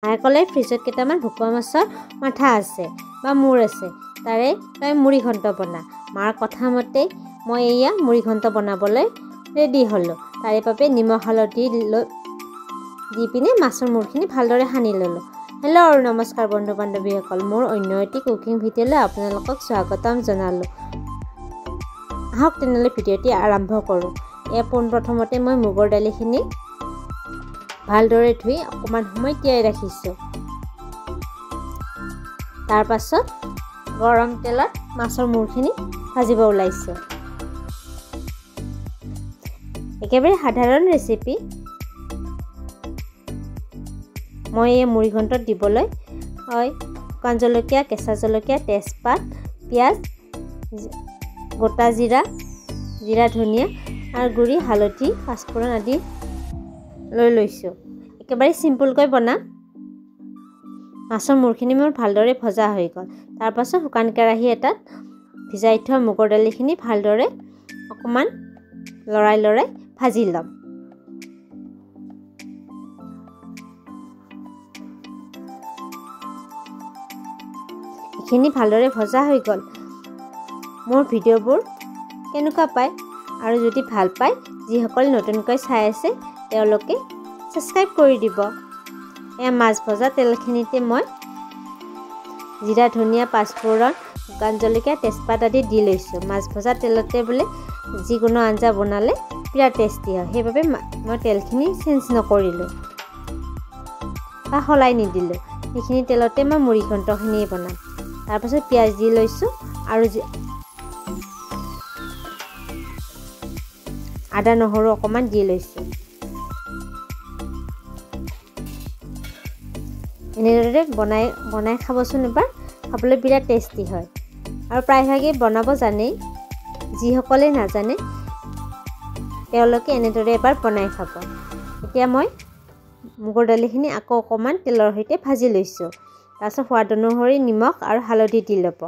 মায়ে ক'লে ফ্ৰিজত কেইটামান ভকুৱা মাছৰ মাথা আছে বা মূৰ আছে, তাৰে তই মুড়ি ঘণ্ট বনা। মাৰ কথা মতে মই এয়া মুড়ি ঘণ্ট বনাবলৈ ৰেডি হ'লোঁ। তাৰে বাবে নিমখ হালধি লৈ দি পিনে মাছৰ মূৰখিনি ভালদৰে সানি ল'লোঁ। হেল্ল' আৰু নমস্কাৰ বন্ধু বান্ধৱীসকল, মোৰ অন্য এটি কুকিং ভিডিঅ'লৈ আপোনালোকক স্বাগতম জনালোঁ। আহক তেনেহ'লে ভিডিঅ'টি আৰম্ভ কৰোঁ। এয়া পোনপ্ৰথমতে মই মুগৰ দালিখিনি ভালদৰে ধুই অকণমান সময় তিয়াই ৰাখিছোঁ। তাৰপাছত গৰম তেলত মাছৰ মূৰখিনি ভাজিব ওলাইছোঁ। একেবাৰে সাধাৰণ ৰেচিপি। মই এই মুড়ি ঘণ্টত দিবলৈ হয় শুকান জলকীয়া, কেঁচা জলকীয়া, তেজপাত, পিঁয়াজ, গোটা জিৰা, জিৰা ধনিয়া আৰু গুড়ি, হালধি, পাঁচফোৰণ আদি লৈ লৈছোঁ। একেবাৰে চিম্পুলকৈ বনাম। মাছৰ মূৰখিনি মোৰ ভালদৰে ভজা হৈ গ'ল। তাৰপাছত শুকান কেৰাহী এটাত ভিজাই থোৱা মুগৰ দালিখিনি ভালদৰে অকণমান লৰাই লৰাই ভাজি ল'ম। এইখিনি ভালদৰে ভজা হৈ গ'ল। মোৰ ভিডিঅ'বোৰ কেনেকুৱা পায় আৰু যদি ভাল পায়, যিসকল নতুনকৈ চাই আছে তেওঁলোকে ছাবস্ক্ৰাইব কৰি দিব। এয়া মাছ ভজা তেলখিনিতে মই জিৰা, ধনিয়া, পাঁচফোৰণ, শুকান জলকীয়া, তেজপাত আদি দি লৈছোঁ। মাছ ভজা তেলতে বোলে যিকোনো আঞ্জা বনালে বিৰাট টেষ্টি হয়, সেইবাবে মই তেলখিনি চেঞ্জ নকৰিলোঁ বা সলাই নিদিলোঁ। সেইখিনি তেলতে মই মুড়ি ঘণ্টখিনি বনাম। তাৰপাছত পিঁয়াজ দি লৈছোঁ আৰু আদা নহৰু অকণমান দি লৈছোঁ। এনেদৰে বনাই বনাই খাবচোন এবাৰ, খাবলৈ বিৰাট টেষ্টি হয়। আৰু প্ৰায়ভাগেই বনাব জানেই, যিসকলে নাজানে তেওঁলোকে এনেদৰে এবাৰ বনাই খাব। এতিয়া মই মুগৰ দালিখিনি আকৌ অকণমান তেলৰ সৈতে ভাজি লৈছোঁ। তাৰপাছত সোৱাদ অনুসৰি নিমখ আৰু হালধি দি ল'ব।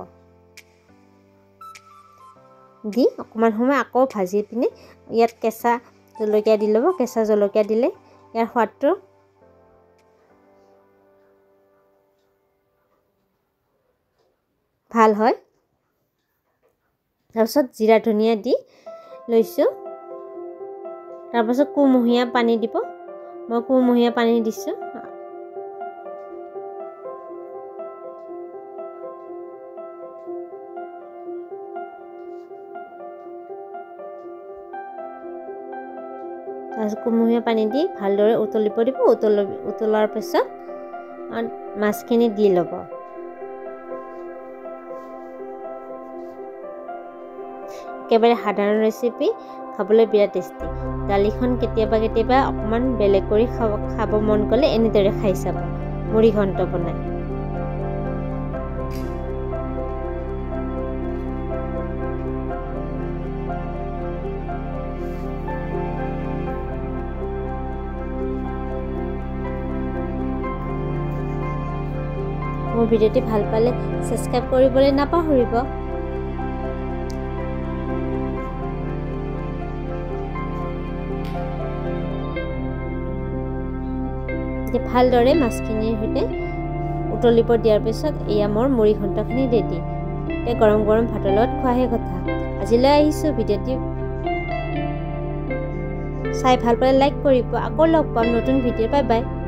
দি অকণমান সময় আকৌ ভাজি পিনে ইয়াত কেঁচা জলকীয়া দি ল'ব। কেঁচা জলকীয়া দিলে ইয়াৰ সোৱাদটো ভাল হয়। তাৰপিছত জিৰা ধনিয়া দি লৈছোঁ। তাৰপাছত কুমহীয়া পানী দিব। মই কুমহীয়া পানী দিছোঁ। তাৰপিছত কুমহীয়া পানী দি ভালদৰে উতলিব দিব। উতলাৰ পিছত মাছখিনি দি ল'ব। একেবাৰে সাধাৰণ ৰেচিপি, খাবলৈ বিৰাট টেষ্টি। দালিখন কেতিয়াবা কেতিয়াবা অকণমান বেলেগ কৰি খাব মন গ'লে এনেদৰে খাই চাব মুড়ি ঘণ্ট বনাই। মোৰ ভিডিঅ'টি ভাল পালে ছাবস্ক্ৰাইব কৰিবলৈ নাপাহৰিব। ভালদৰে মাছখিনিৰ সৈতে উতলিব দিয়াৰ পিছত এয়া মোৰ মুড়ি ঘণ্টখিনি ৰেডি। এতিয়া গৰম গৰম ভাতৰ লগত খোৱাহে কথা। আজিলৈ আহিছোঁ। ভিডিঅ'টি চাই ভাল পালে লাইক কৰিব। আকৌ লগ পাম নতুন ভিডিঅ'। Bye bye.